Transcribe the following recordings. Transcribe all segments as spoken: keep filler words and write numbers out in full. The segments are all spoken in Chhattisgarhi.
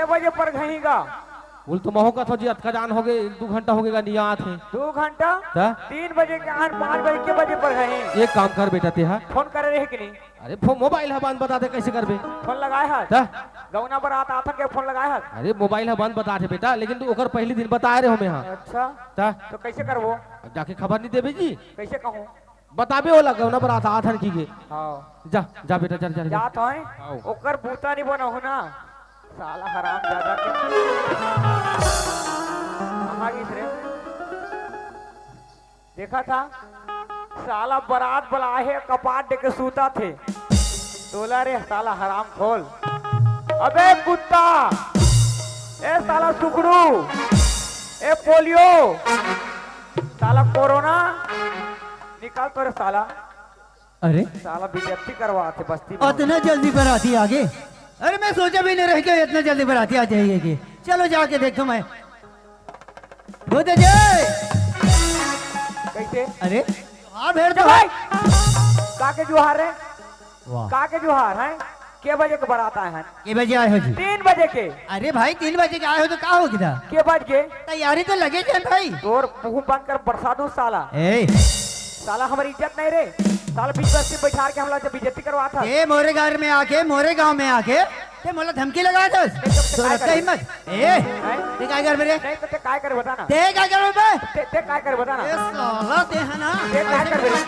बजे परघही गा? बोल तो महू कथो जी, अतका जान होगे, एक दू घंटा होगे गा, नइ आत हे। दू घंटा? त? तीन बजे के आन, पाँच बजे के बजे परघही? एक काम कर बेटा, तेहा फोन करे रहे कि नहीं? अरे, फो-, मोबाइल ह बंद बताथे, कइसे करबे? फोन लगाए हस? त? गौना बरात आथन के फोन लगाए हस? अरे, मोबाइल ह बंद बताथे बेटा, लेकिन तू ओकर पहिली दिन बताए रहे हो मैं हा। अच्छा। त? तो कइसे करबो? अब जाके खबर नइ देबे जी। कइसे कहूँ? बताबे ओला, गौना बरात आथन कहिके। हाँ। जा, जा बेटा, जा, जा, जा। जात हँव। हाँ। ओकर बूता नइ बनाहूँ ना। साला हरामजादा के। कहाँ गिस रे? देखा था? साला बरात बलाहे, कपाट डे के सूता थे। तोला रे साला हराम खोल। अबे कुत्ता, ए साला सुकड़ू, ए पोलियो, साला कोरोना, निकाल तो रे साला। अरे, साला बेइज्जती करवाथे बस्ती में। अतना जल्दी बराती आगे? अरे, मैं सोचा भी नहीं रहे कि इतना जल्दी बराती आ जाएगी। चलो, जाके देखता हूँ मैं। भूत जी। कइसे? अरे, हाँ, भेड़ तो भाई। का के जुहार है? वाह। का के जुहार है? के बजे के बरात आए हैं? के बजे आए हो जी? तीन बजे के। अरे भाई, तीन बजे के आए हो तो का हो गया? के बज के? तैयारी तो लगे जाए भाई। तोर मुंह बंद कर, बरसा दूं साला। ए। साला हमारी इज्जत नहीं रे। साला बीच बस्ती बैठार के हमला जब बेइज्जती करवाथा। ए, मोरे घर में आके, मोरे गांव में आके, ते मोला धमकी लगा दस। नहीं तो ते तो काय रखता करे? हिम्मत। ए, हैं? ते काय करबे रे? नहीं तो ते काय करे बता ना। ते काय करबे बे? ते, ते काय करे बता ना। ए साला ते है ना। ते काय करबे रे?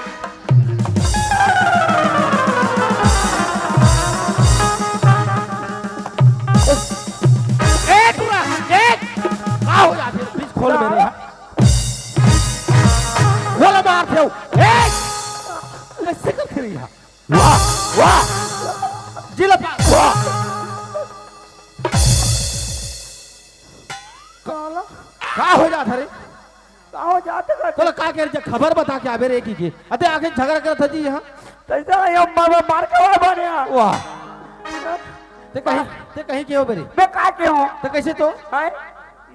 ए, टूरा, ए, का हो जाथे? प्लीज खोल मेरे। खोल मार दे। ए, कइसे करथे रे? वाह, वाह। जिला पा-, वाह। काला। का हो जात हरे? का हो जात हरे? तोला का के रे, खबर बता के आबे रे की के। अते आके झगड़ा करत ह जी यहाँ। तैसा ये मार, मार के आवा बने यहाँ। वाह। ते कहीं, ते कहीं के हो बे रे? मैं का के हूँ? ते कइसे तो? हैं?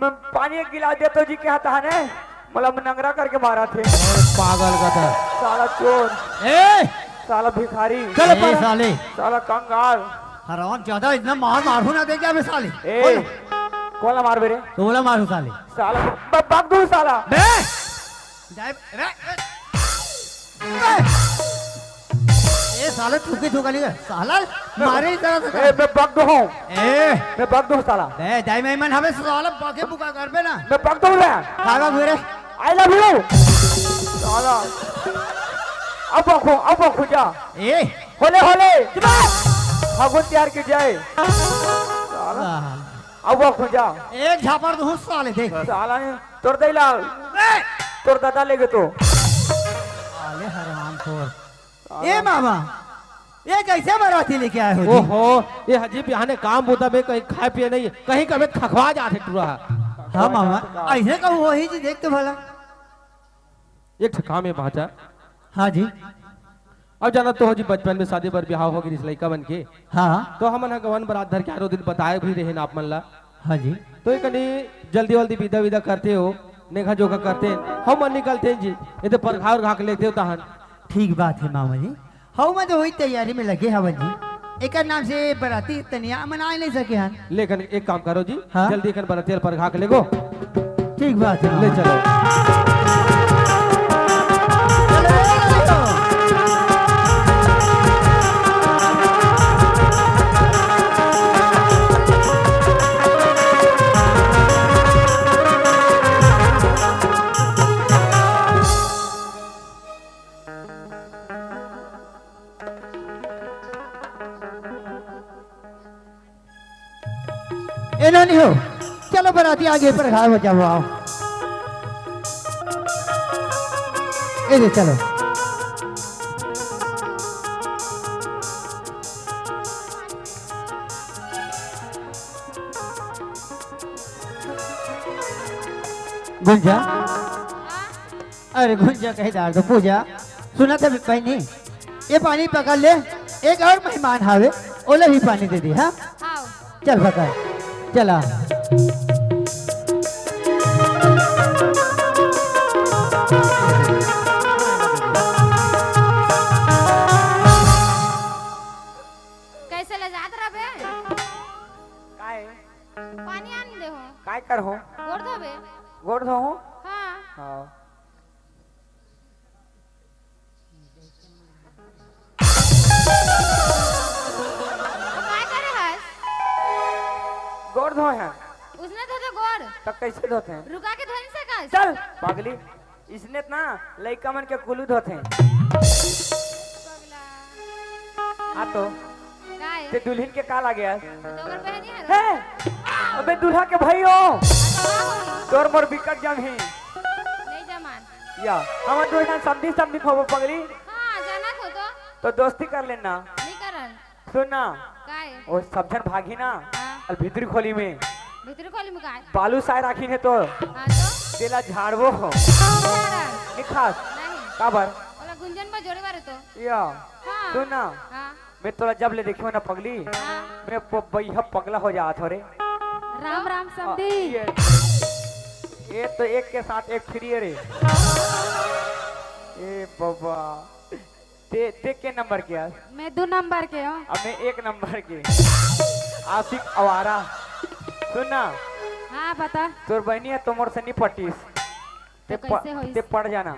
मैं पानी एक गिलास देतो जी के हाथ ने, मतलब नंगरा करके मारा थे। पागल का था। साला चोर। ए! साला भिखारी। चल ए, पर। साले। साला कंगाल। हरामजादा, इतना मार मारू ना दे क्या बे साले? ए, बोल। कोला मार बे रे? तोला मारू साले। साला ब-, बक दू साला। बे! जाए, रे, रे। ए साले, थूकी थूका नहीं कर। साला, मारे ही तरह से ए, मैं बक दू हूँ। ए। मैं बक दू हूँ साला। बे, दाई मैं मन हमें साला बके बुका कर बे ना। मैं बक दू हूँ रे। कागा घुरे। I love you। साला। अब बकू, अब बकू जा। ए। होले, होले। चुप। फागुन तिहार की जय। साला। साला। अब बकू जा। एक झापड़ दूँ साले, देख। साला ने तोर दई लाल। ए। तोर दादा लेगे तो। साले हरामखोर। ए मामा, ये कइसे बराती लेके आए हो जी? ओहो, ये हजी बिहाने काम बूता में कहीं खाए पिए नहीं, कहीं कभी खखवा जाथे टूरा। हाँ मामा, अइसे कहूँ होही जी, देख तो भला। एक ठे काम हे भांचा। हाँ जी। अब जानत तो हो जी, बचपन में शादी बर बिहाव हो गिस लइका मन के। हाँ। तो हमन ह गवन बरात धर के आरो दिन बताए भी रहेन आप मन ला। हाँ जी। तो ये कनी जल्दी वल्दी विदा विदा करते हो, नेघा जोखा करते, हम मन निकलते हैं जी, ये तो परघा उरघा के लेते हो तहन। ठीक बात है मामा जी, हऊ मैं तो वही तैयारी में लगे हवन जी। एकर नाम से बराती तनिया मनाए नहीं सके हन। लेकिन एक काम करो जी, हाँ? जल्दी एकर बराती परघा के लेगो। ठीक बात है ले मामा। चलो। ए नोनी हो, चलो बराती आगे परघा हो जाओ, आओ। ए दे चलो। गुंजा। अरे गुंजा कहे डार दो पूजा। सुना था बहनी, ये पानी पकड़ ले, एक और मेहमान हावे, ओला भी पानी दे दी, हाँ? हाँ। चल पकड़, चला। कैसे ले जात रहबे? काहे? गोड़ धोहूँ? हाँ। हाँ। तो काय करे हस? गोड़ धोए हैं। उसने धोते गोड़। तब कैसे धोते हैं? रुका के धोए नहीं सकस? चल, पागली। इसने त ना लइका मन के कुलू धोथे। पगला। हाँ तो। काय? ते दुल्हन के का लागे हस? तो हमर बहनी हरो। हे! अबे दूल्हा के भाई हो। हाँ, तो का होई? तोर मोर बिकट जमही। नहीं जमान। या, हमन दू झन समधी समधी होबो पगली। हाँ, जानत हो तो। तो दोस्ती कर लेना। नहीं करन। सुन ना, काय? वो सब झन भागी ना, हाँ। अउ भीतरी खोली में भीतरी खोली में काय? बालू साय राखिन हे तो, हाँ तो? तेला झाड़बो। झाड़न। निखास। नहीं। काबर? ओला गुंजन में जोड़े बारे तो। या। हाँ। सुन ना, हाँ। मैं तोला जब ले देखी हो ना पगली, हाँ। मैं प-, बइहा पगला हो जात हो रे। राम राम आ, समधी। ये, ये तो एक के साथ एक फ्री है रे। ए बाबा। ते, ते के नंबर के हस? मैं दू नंबर के हूँ। अब मैं एक नंबर के। आशिक आवारा। सुन ना। हाँ, बता। तोर बहनी है तो मोर से नहीं पटिस। तो ते प-, कैसे होइस? ते पड़ जाना।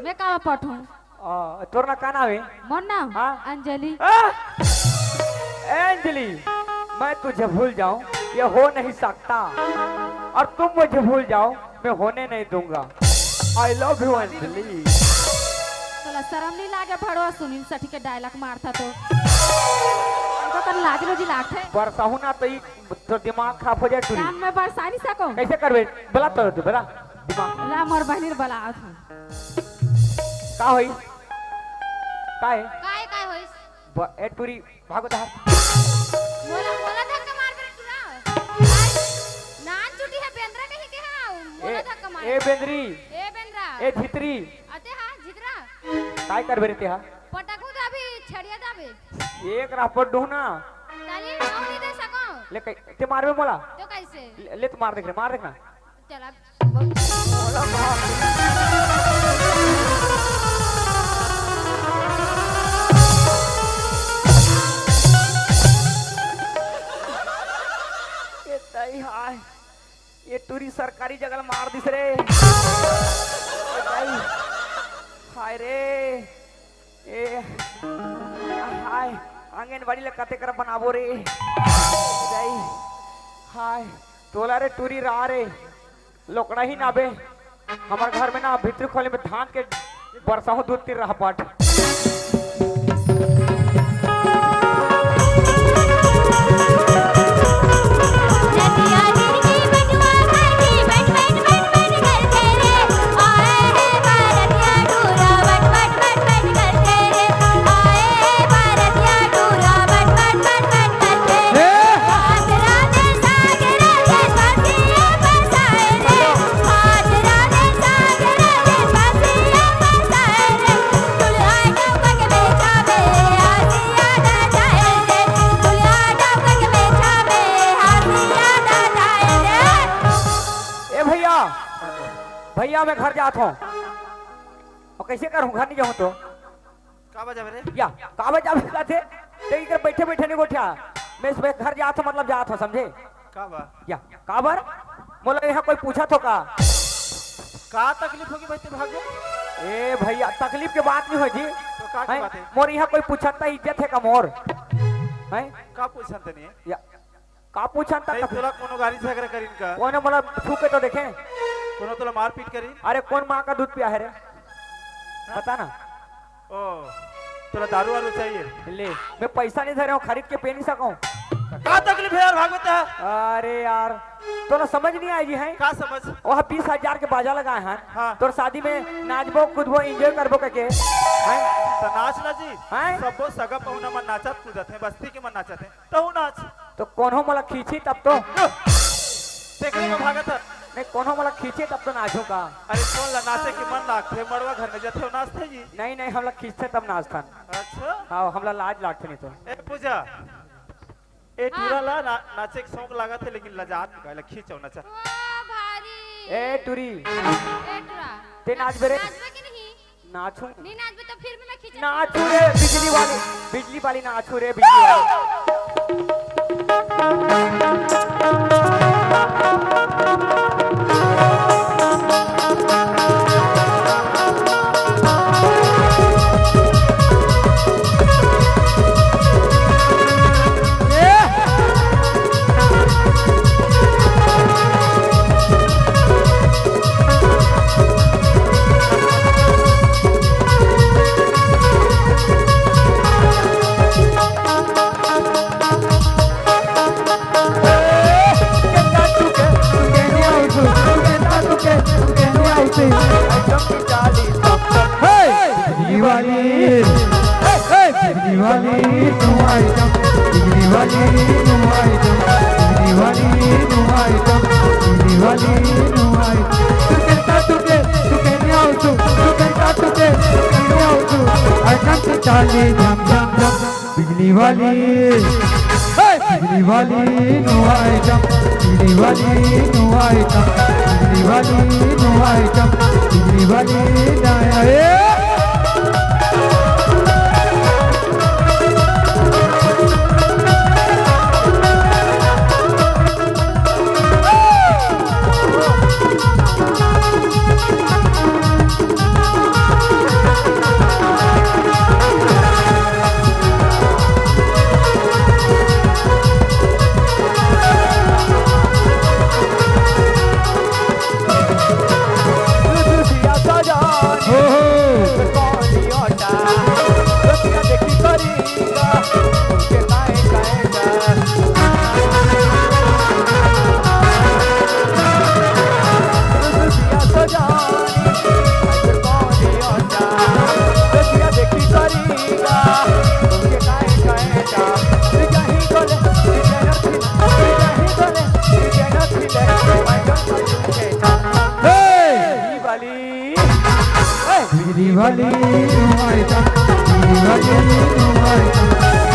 मैं का पटूं? आ, तोर ना का नाम है? मोर नाम? हाँ? अंजलि। आ! ए अंजलि, मैं तुझे भूल जाऊं, ये हो नहीं सकता। और तुम मुझे भूल जाओ, मैं होने नहीं दूंगा। I love you अंजलि। तोला शरम नहीं लागे भड़वा सुनील सेठी के डायलॉग मारथा तो? हमको तन लाज रोजी लागथे। बरसाहू ना तो ई तोर दिमाग खराब हो जाए टूरी। कान में बरसा नहीं सको। कैसे करबे? बला तो तू बला। दिमाग। ला मोर बहिनी बला आत हूँ। का होई? का है? काय, काय होइस? ब-, ए टूरी भागो तहार। मोला, मोला धक्का मार दे टूरा। आज नान छुट्टी है, बेंदरा कहीं के है, मोला ए, धक्का मार। ए बेंदरी। ए बेंदरा। ए झितरी। अते हाँ, झितरा। काय करबे रे तेहा? पटकू तो अभी छड़िया जाबे। एक रापट डू ना। ताली नाव नहीं दे सको। ले कै-, ते मारबे मोला। तो कैसे? ले, ले तो मार देख रे, मार देख ना। चल अब। ए तई हाय, ये टूरी सरकारी जगह ल मार दिस रे। ए तई, हाय रे। ए, हाय, आंगनबाड़ी ल कते कर बनाबो रे। जाई, हाय, तोला रे टूरी रहा रे, लोकड़ा ही ना बे। हमर घर में ना भीतरी खोली में धान के बरसाहू दूध तीर रहा पाट। ए भैया, भैया मैं घर जात हूँ। और कैसे करूँ, घर नहीं जाऊँ तो? काबर जाबे रे? या, काबर जाबे कहते? ते इकर बैठे बैठे नहीं गोठिया। मैं सुबह घर जात हूँ, मतलब जात हूँ, समझे? काबर? या, काबर? मोला यहाँ कोई पूछा तो का? का तकलीफ होगी भाई, तू भाग गए? ए भैया, तकलीफ के बात नहीं हो जी। तो का के हैं? बात है? मोर यहाँ कोई पूछत त इज्जत है का मोर? हैं? का पूछन तनी? या, का पूछन त नहीं, तक-, तोला कोनो गाड़ी झगड़ा करिन का? कोनो मोला छू के तो देखे? कोनो तोला मारपीट करिन? अरे, कौन माँ का दूध पिया है रे? हाँ? बता ना। ओ, तोला दारू वारू चाहिए? ले, मैं पैसा नहीं धरे हूँ, खरीद के पी नहीं सकूँ। का तकलीफ है यार, भागवत है? अरे यार, तोला समझ नहीं आएगी, हैं? का समझ? वह बीस हजार के बाजा लगाए हैं। हाँ। तोर शादी में नाचबो, कूदबो, enjoy करबो करके, हैं? तो नाच ना जी। हैं? सबो सगा पहुना मन नाचत कूदत हैं, बस्ती के मन नाचत हैं, तहू नाच। तो कोनो मोला खींची तब तो। यो, तेकरे में भागत है। नहीं, कोनो मोला खींचे तब तो नाचूं का। अरे कौन ला नाचे के मन लागथे, मड़वा घर में जथे नाचथे जी। नहीं, नहीं, हमला खींचथे तब नाचथन। अच्छा। हाँ, हमला लाज लागथे नहीं तो। ए पूजा, ए हाँ। टूरा ला ना, नाचे के शौक लागत है, लेकिन लजात का, ला खींचो नाचा। ओ भारी। ए टूरी। ए टूरा। ते नाचबे रे। नाचबे कि नहीं? नाचूं। नहीं नाचबे तो फिर भी मैं खींच नाचू रे बिजली वाली, बिजली वाली नाचू रे बिजली वाली। वाली न्यू आइटम, बिजली वाली न्यू आइटम, बिजली वाली न्यू आइटम, बिजली वाली न्यू आइटम। तू कहता तू के, तू कहने आओ तू, तू कहता तू के, तू कहने आओ तू। आइटम से चाली झम झम झम। बिजली वाली, हे! बिजली वाली न्यू आइटम, बिजली वाली न्यू आइटम, बिजली वाली न्यू आइटम, बिजली वाली नया, ए! बिजली वाली न्यू आइटम, बिजली वाली न्यू आइटम,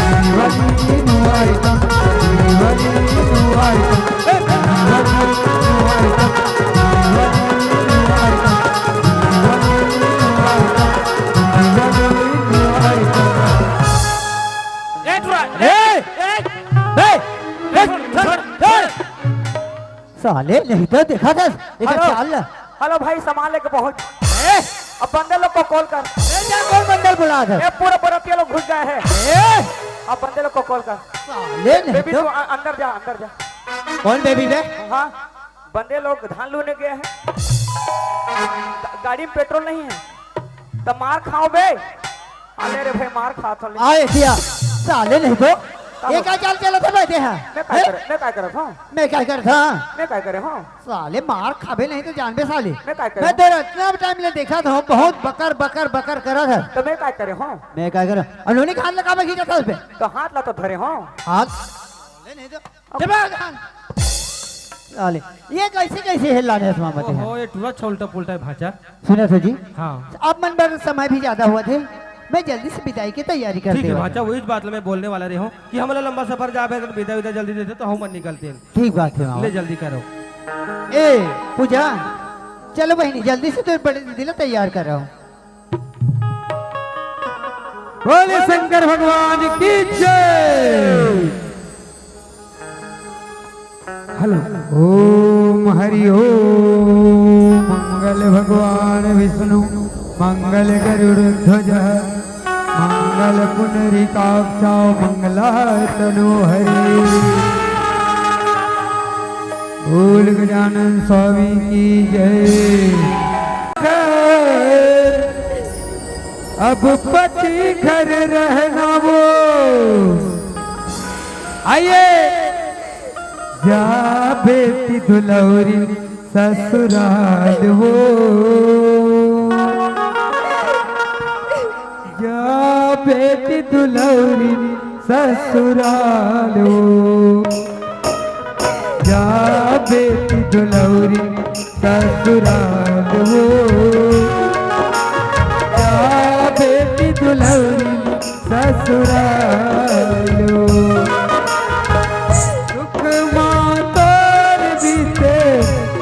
बिजली वाली न्यू आइटम, बिजली वाली न्यू आइटम, ए, बिजली वाली न्यू आइटम, बिजली वाली न्यू आइटम, बिजली वाली न्यू आइटम, बिजली वाली न्यू आइटम। ए, ए, ए, ए, ए, ए। साले नहीं तो देखा था, देखा हेलो। चाल। हेलो भाई, सामान लेके पहुंच। ए? अब बंदे लोग को कॉल कर। ए, जा कौन बंदे बुला था? ए, पूरा बरातिया लोग घुस गए हैं। ए? अब बंदे लोग को कॉल कर। साले नहीं बेबी, तो। तू अ-, अंदर जा, अंदर जा। कौन बेबी बे? हाँ, बंदे लोग धान लूने गए हैं। गा-, गाड़ी में पेट्रोल नहीं है, तो मार खाओ बे। अरे रे भाई, मार खा तो ले। आए दिया, साले नहीं तो। ये का चाल चला था बैठे हैं? मैं काय हैं? करे, मैं काय करत हूँ? मैं काय करत हूँ? मैं काय करे हूँ? साले मार खाबे नहीं तो जानबे साले। मैं काय करे मैं हूँ? तेरा इतना टाइम ले देखा था, बहुत बकर, बकर, बकर करा था। तो मैं काय करे हूँ? मैं काय करा? अनोनी खान लगा मैं खींचा था उस पे। तो हाथ ला तो धरे हूँ। हाथ? साले नहीं तो। जब हाथ। साले, ये कैसे, कैसे हिला ने इसमें मत है? ओहो, ये टूरा अच्छा उल्टा पुल्टा है भाचा। सुनो तो जी। हाँ। अब मन बर समय भी ज्यादा हुआ थे, मैं जल्दी से विदाई की तैयारी कर ठीक है देवा। भाचा, वही बात मैं बोलने वाला रहे हूँ कि हमला लंबा सफर जाबे, अगर विदा विदा जल्दी देते तो हम निकलते हैं। ठीक बात है मामा। ले जल्दी करो। ए पूजा, चलो बहनी, जल्दी से तो बड़े दीदी ला तैयार कर रहा हूँ। बोले शंकर भगवान की जय। हेलो। ओम हरि ओम। मंगल भगवान विष्णु, मंगल गरुड़ ध्वज, मंगल पुंडरीकाक्ष, मंगलातनु हरि। बोल गजानन स्वामी की जय। अब पति घर रहना वो। आइए। जा बेटी दुलौरी ससुराल वो। जा बेटी दुलौरी ससुराल वो। जा बेटी दुलौरी ससुराल हो, जा बेटी दुलौरी ससुराल हो। सुख मा तोर बीते,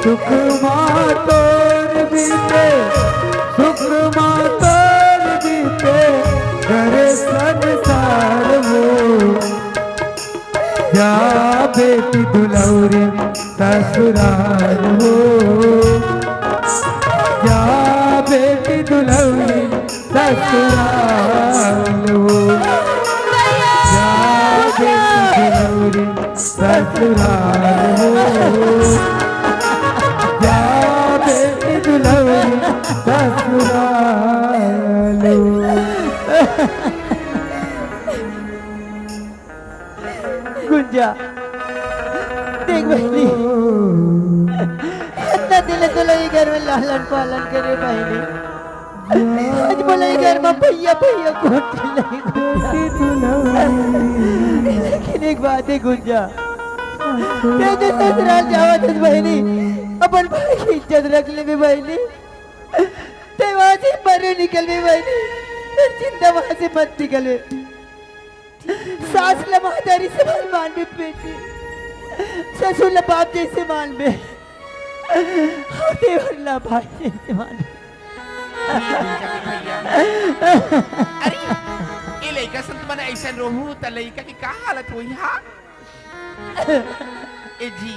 सुख मा तोर बीते, सुख मा तोर बीते, घर संसार हो। जा बेटी दुलौरी ससुराल हो, जा बेटी दुलौरी ससुराल हो, जा बेटी दुलौरी ससुराल हो, जा बेटी दुलौरी ससुराल हो। गुंजा, देख बहिनी, इतना दिन तोला ये घर में लालन पालन करे बहिनी, आज मोला ये घर में भैया भैया कोई नहीं। लेकिन एक बात है गुंजा, तें तो ससुराल जावत हस बहिनी, अपन भाई की इज्जत रख लेबे बहिनी। तें वहां से मरे निकलबे बहिनी, तें जिंदा वहां से मत निकलबे। सास ला महतारी समान मानबे बेटी, ससुर ला बाप जैसे मानबे, अउ देवर ला भाई जैसे मानबे। अरे, ए लइका संत मन अइसन रोहू, त लइका के का हालत होही, हा? ए जी,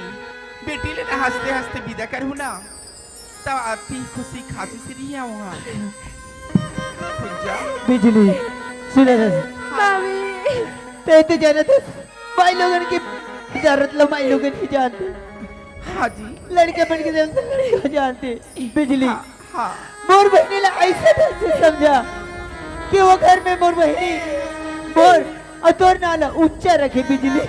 बेटी ले ना हंसते हंसते विदा करहू ना, त अति खुशी खासी से रही है वहाँ। गुंजा। बिजली, सुने रे। भाभी। तें तो जानत हस, माई लोगन के जरूरत ला माई लोगन ही जानथे। हाँ जी। लड़के बन के जरूरत ला लड़के जानथे। बिजली। हाँ, हाँ। मोर बहिनी ला अइसे ढंग से समझा कि वो घर में मोर बहिनी, मोर अउ तोर नाम ला ऊंचा रखे बिजली।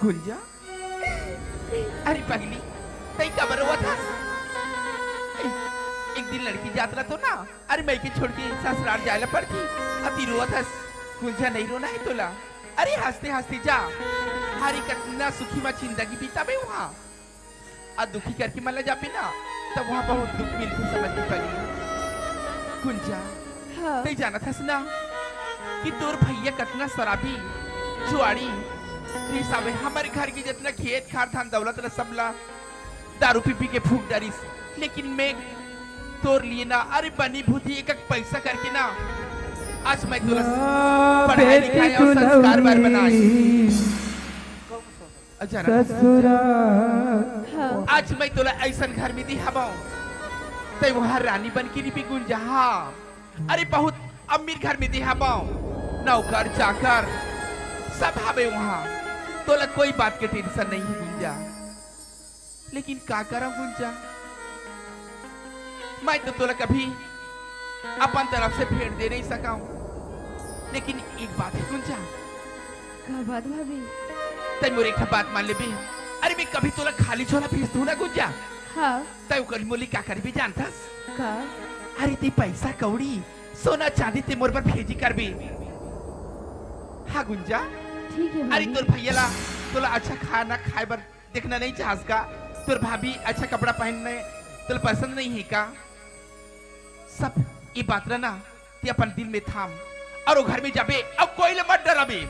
गुंजा, अरे पगली, तें काबर रोवत हस? एक दिन लड़की जात रहिथे ना, अरे मइके छोड़ के ससुराल जाए ला पड़थे, अभी रोवत हस। गुंजा, नहीं रोना है तोला। अरे हंसते हंसते जा, अरे कतना सुखी मा जिंदगी बिताबे वहाँ। अउ दुखी करके मन ला जाबे ना, तब वहाँ बहुत दुख मिलथे समझ के पगली। गुंजा, हाँ। तें जानत हस ना कि तोर भैया कतना शराबी, जुआड़ी, हिसाबे हमर घर के जितना खेत खार धन दौलत ला सब ला दारू पी पी के फूंक डारिस, लेकिन मैं तोर लिए ना, अरे बनी भूती एक एक पैसा करके ना, आज मैं तोला पढ़ाई लिखाई अउ संस्कार बर बनाई। अउ जानत हस? ससुरा। हाँ। आज मैं तोला अइसन घर में दिहाबो, तें वहाँ रानी बन के रहिबे गुंजा। हाँ। अरे बहुत अमीर घर में दिहाबो, नौकर चाकर सब हवे वहाँ, तोला कोई बात के tension नहीं है गुंजा। लेकिन का करंव गुंजा, मैं तो तोला कभी अपन तरफ से भेंट दे नहीं सकंव। लेकिन एक बात है गुंजा। का बात भाभी? तें मोर एक ठा बात मान लेबे। अरे मैं कभी तोला खाली झोला भेज दूं ना गुंजा। हाँ। तें ओकर मोली का करबे जानथस? का? अरे तें पैसा कौड़ी, सोना चांदी तें मोर बर भेजी करबे। हाँ गुंजा। ठीक है अरे भाभी। तोर भैया ला तोला अच्छा खाना खाए बर देखना नहीं चाहस का? तोर भाभी अच्छा कपड़ा पहनने तोला पसंद नहीं है का? सब ये बात ला ना तें अपन दिल में थाम अउ वो घर में जाबे अउ कोई ला मत डराबे।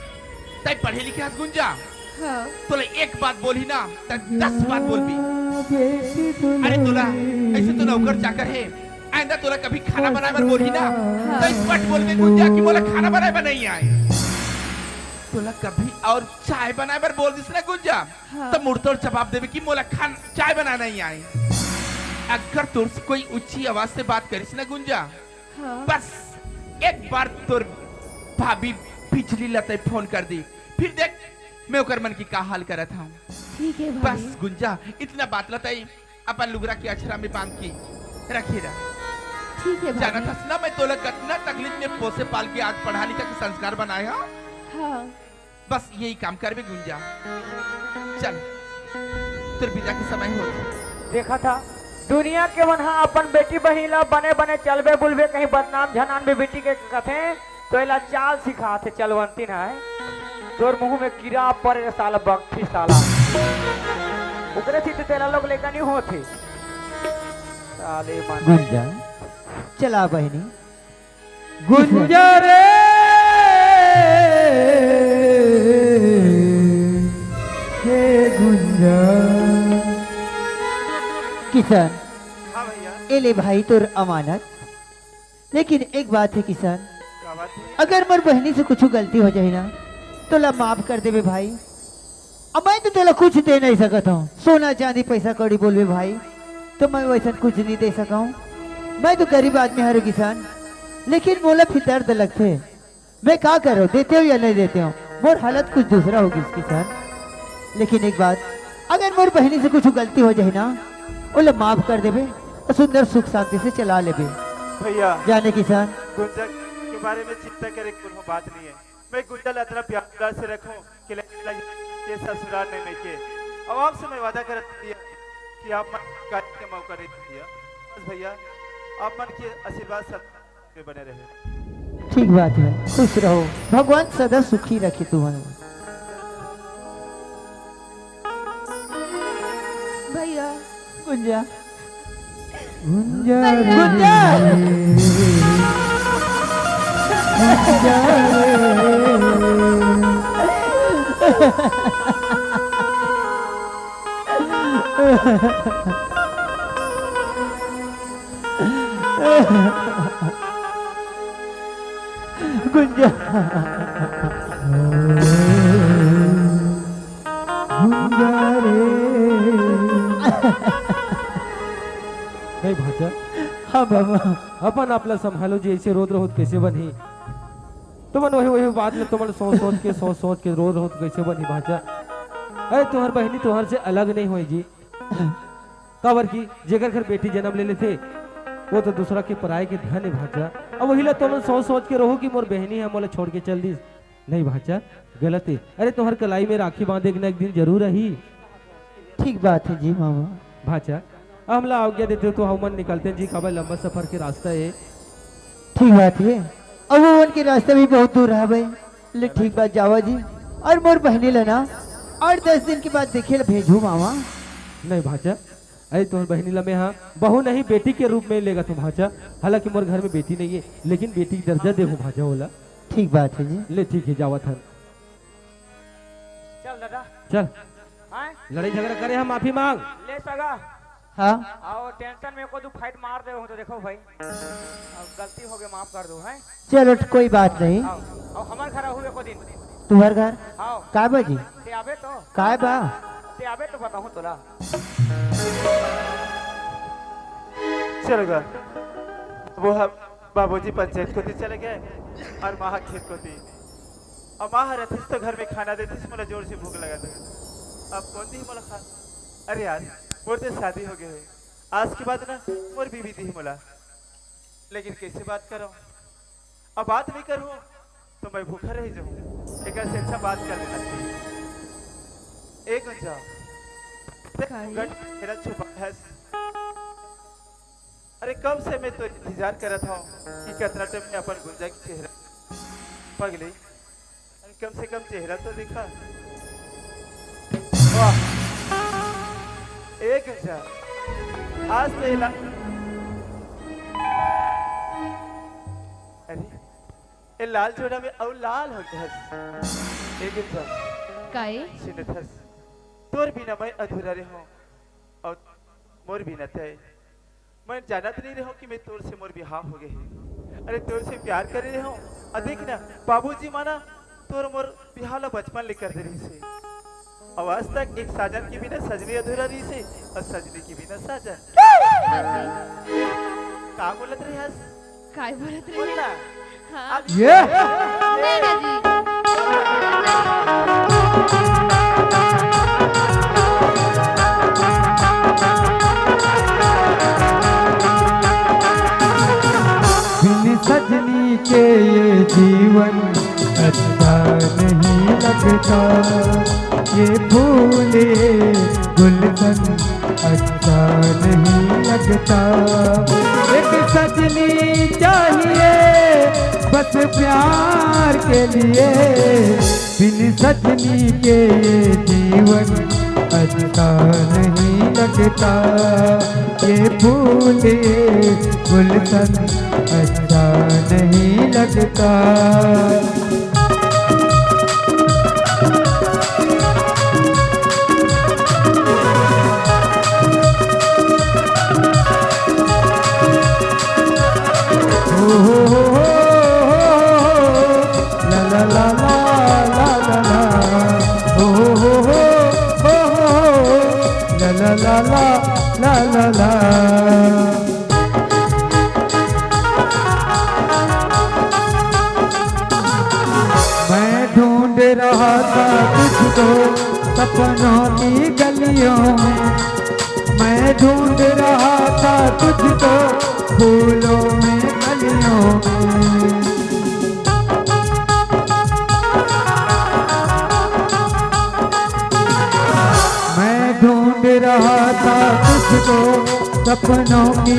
तें पढ़े लिखे हस गुंजा। हाँ। तोला एक बात बोलही ना, त दस बात बोलबे। अरे तोला, अइसे तो नौकर चाकर हे, आइंदा तोला कभी खाना बनाए बर बोलही ना, हाँ। त झट बोलबे गुंजा कि मोला खाना बनाए बर नहीं आए। तोला कभी अउ चाय बनाए बर बोल दिस ना गुंजा, हाँ। त मुड़तोड़ जवाब देबे कि मोला खान-, चाय बनाए नहीं आए। अगर तोर से कोई ऊंची आवाज से बात करिस ना गुंजा, हाँ। बस एक बार तोर भाभी बिजली ला तें फोन कर दे, फिर देख मैं ओकर मन के का हाल करत हंव। ठीक है भाभी। बस गुंजा, इतना बात ला तें अपन लुगरा के अछरा में बांध के रखे रह। ठीक है भाभी। जानत हस ना मैं तोला कतना तकलीफ में पोसे पाल के आज पढ़ा लिखा के संस्कार बनाए हंव। हाँ। बस यही काम करबे गुंजा। चल, तोर विदा के समय होत। देखा था, दुनिया के मन हा अपन बेटी बहिनी ला बने बने चलबे बुलबे, कहीं बदनाम झनान भी बेटी के कथे, तो एला चाल सिखाथे चलवंती ना है। तोर मुंह में कीड़ा परे रे साला बकठी साला। ओकरे थी तो तेला लोग लेकर नहीं होथे। साले मन। गुंजा, चला बहिनी। गुंजा रे, हे गुंजा। किशन, हाँ भैया। ए ले भाई तोर अमानत। लेकिन एक बात है किशन, का बात है? अगर मोर बहिनी से कुछ गलती हो जाए ना, तो ला माफ कर देबे भाई। अब मैं तो तोला कुछ दे नहीं सकत हूँ, सोना चांदी पैसा कौड़ी बोलबे भाई, तो मैं वैसन कुछ नहीं दे सका हूँ। मैं तो गरीब आदमी हरो किसान, लेकिन मोला भी दर्द लगथे। मैं का करो, देते हो या नहीं देते हो, मोर हालत कुछ दूसरा हो गई किसान। लेकिन एक बात, अगर मोर बहिनी से कुछ गलती हो जाए ना, ओला माफ कर देबे, तो सुंदर सुख शांति से चला लेबे। भैया, जाने किसान। गुंजा के बारे में चिंता करे के कोनो बात नहीं है। मैं गुंजा ला इतना प्यार दुलार से रखूं कि लगे, लगे के ससुराल नहीं में के। अब आपसे मैं वादा करत दिया कि आप मन शिकायत के मौका नहीं दिया। भैया, आप मन के आशीर्वाद सब पे बने रहे। ठीक बात है, खुश रहो, भगवान सदा सुखी रखे तुमन। भैया। गुंजा। गुंजा रे। गुंजा। गुंजा रे। गुंजा। गुंजा रे। नहीं भांचा। हाँ बाबा। अपन आप ला संभालो जी, ऐसे रोत रहो त कैसे बनही? तुमन वही, वही बात ला तुमन सोच सोच के, सोच सोच के रोत रहो त कैसे बनही भांचा? अरे तुम्हार बहिनी तुम्हार से अलग नहीं होई जी। काबर कि जेकर घर बेटी जन्म ले लेथे, वो तो दूसरा के पराए के धन है भांचा। अब वही ला तुमन सोच सोच के रहो कि मोर बहिनी है मोला छोड़ के चल दिस। नहीं भांचा, गलत है। अरे तुम्हार कलाई में राखी बांधे के ना एक दिन जरूर आही। ठीक बात है जी मामा। भांचा, हमला आज्ञा देते हो तो हमन निकलते हैं जी, काबर लंबा सफर के रास्ता है। ठीक बात है, अब वो उनके रास्ता भी बहुत दूर है भाई। ले ठीक बात, जावा जी। और मोर बहिनी ला ना आठ दस दिन के बाद देखे ला भेजू मामा। नहीं भांचा, अरे तुम्हार बहिनी ला मैं हाँ बहू नहीं बेटी के रूप में लेगा तुम भांचा। हालांकि मोर घर में बेटी नहीं है, लेकिन बेटी के दर्जा देहूँ भांचा ओला। ठीक बात है जी। ले ठीक है, जावत हन। चल दादा। चल। हाँ? लड़ाई झगड़ा करे हम माफी मांग। ले सगा। हाँ। आओ टेंशन में को तू फाइट मार दे हो तो देखो भाई। अब गलती हो गई, माफ कर दो, हैं? चलो, कोई बात नहीं। आओ, आओ हमार घर हुए को दिन। तुम्हार घर? आओ। काय बा जी? ते आबे तो। काय बा? ते आबे तो बताऊं तोला। चल गा। वो हम बाबूजी पंचायत कोती चले गए और माँ खेत कोती। और माँ रथिस तो घर में खाना देतिस, मोला जोर से भूख लगत। अब कौन दी मोला खा? अरे यार, मोर तो शादी हो गए है। आज के बाद ना मोर बीवी दी मोला। लेकिन कैसे बात करो? अब बात नहीं करूँ तो मैं भूखा रह जाऊँ। एक से अच्छा बात कर लेना चाहिए। ए गुंजा, ते काई? गट मेरा छुपा है। अरे कब से मैं तो इंतजार करत हूँ कि कितना टाइम में अपन गुंजा की चेहरा पगली। अरे कम से कम चेहरा तो दिखा। वाह, एक गुंजा, आज तो ये ला-, अरे ए लाल जोड़ा में अउ लाल हो गए हस। ए गुंजा। काए? सुनत हस। तोर बिना मैं अधूरा रहे हूँ और मोर बिना तय। मैं जानत नहीं रहे हूँ कि मैं तोर से मोर बिहाव हो गए है। अरे तोर से प्यार करे रहे हूँ। अ देख ना, बाबूजी माना तोर मोर बिहाव ला बचपन ले कर दे रही से। अब आज तक एक साजन के बिना सजनी अधूरा रही से और सजनी के बिना साजन। का बोलत रहे हस? काय बोलत रहे? बोल ना। हाँ। अब ये? नहीं ना जी। बिन सजनी के ये जीवन अच्छा नहीं लगता, ये फूल ये गुलशन अच्छा नहीं लगता। एक सजनी चाहिए बस प्यार के लिए, बिन सजनी के ये जीवन अच्छा नहीं लगता। ये फूल ये गुलशन अच्छा नहीं लगता। मैं ढूंढ रहा था तुझको सपनों की गलियों में, मैं ढूंढ रहा था तुझको फूलों में कलियों में। मैं ढूंढ रहा था तुझको सपनों की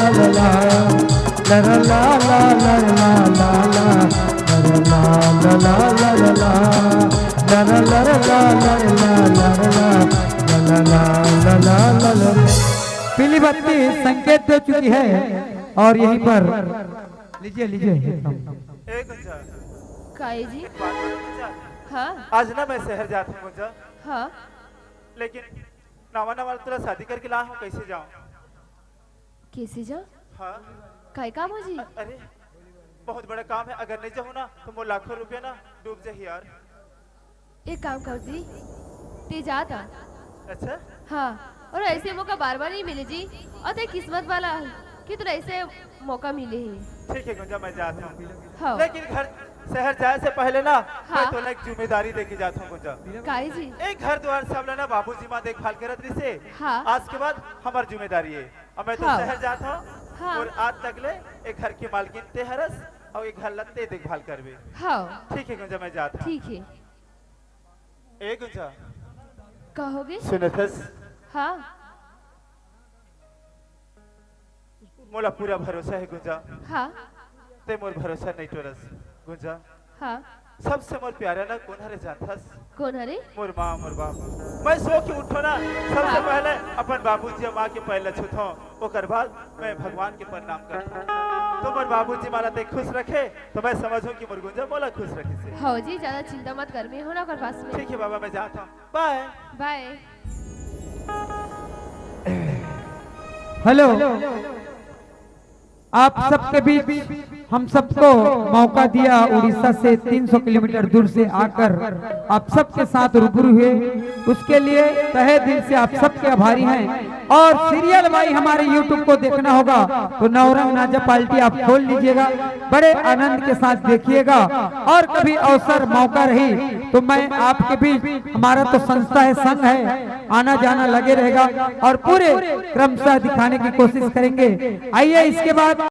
पीली बत्ती संकेत दे चुकी है और यहीं पर लीजिए, लीजिए। ए गुंजा, काहे जी? एक बात बोलूं गुंजा? हाँ। आज ना मैं शहर जात हूँ गुंजा, हाँ। लेकिन नवा नवा तोला शादी करके ला हूँ, कैसे जाऊँ? कैसे जा? हाँ। काय काम हो जी? अरे, बहुत बड़ा काम है, अगर नहीं जाऊँ ना तो मोर लाखों रुपया ना डूब जाही यार। एक काम कर जी, ते जाता। अच्छा, हाँ। और ऐसे मौका बार बार नहीं मिले जी। और ते किस्मत वाला है कि तुला ऐसे मौका मिले ही। ठीक है गुंजा, मैं जात हूँ। हाँ। लेकिन घर, शहर जाए से पहले ना मैं हाँ। तोला एक जिम्मेदारी दे के जात हूँ गुंजा। काहे जी? एक घर द्वार सब ला ना बाबूजी माँ देखभाल करत रहिसे। हाँ। आज के बाद हमार जिम्मेदारी है। अब मैं तो हाँ। शहर जात हूँ हाँ। और आज तक ले एक घर की मालकिन ते हरस और एक घर ला ते देखभाल करबे। हाँ। ठीक है गुंजा, मैं जात हूँ। ठीक है। ए गुंजा, कहोगे? सुनत हस? हाँ। मोला पूरा भरोसा है गुंजा, हाँ। ते मोर भरोसा नहीं टोरस गुंजा। हाँ। सबसे मोर प्यारा ना कौन हरे जानथस? कौन हरे? मोर माँ, मोर बाप। मैं सो के उठो ना, सबसे हाँ। पहले अपन बाबूजी माँ के पैर ला छूथो, ओकर बाद मैं भगवान के प्रणाम करथो। तो मोर बाबूजी माँ ला ते खुश रखे, तो मैं समझूं कि मोर गुंजा मोला खुश रखे से। हाँ जी, ज्यादा चिंता मत कर, मैं हूँ ना ओकर पास में। ठीक है बाबा, मैं जात हूँ, बाय। बाय। हेलो, आप सबके बीच हम सबको मौका दिया उड़ीसा से तीन सौ किलोमीटर दूर से आकर आप सबके साथ रूबरू हुए, उसके लिए तहे दिल से आप सबके आभारी हैं। और सीरियल वाई हमारे YouTube को देखना होगा तो नवरंग नाचा पार्टी आप खोल लीजिएगा, बड़े आनंद के साथ देखिएगा। और कभी अवसर मौका रही तो मैं आपके बीच, हमारा तो संस्था है, संघ है, आना जाना लगे रहेगा और पूरे क्रमशः दिखाने की कोशिश करेंगे। आइए इसके बाद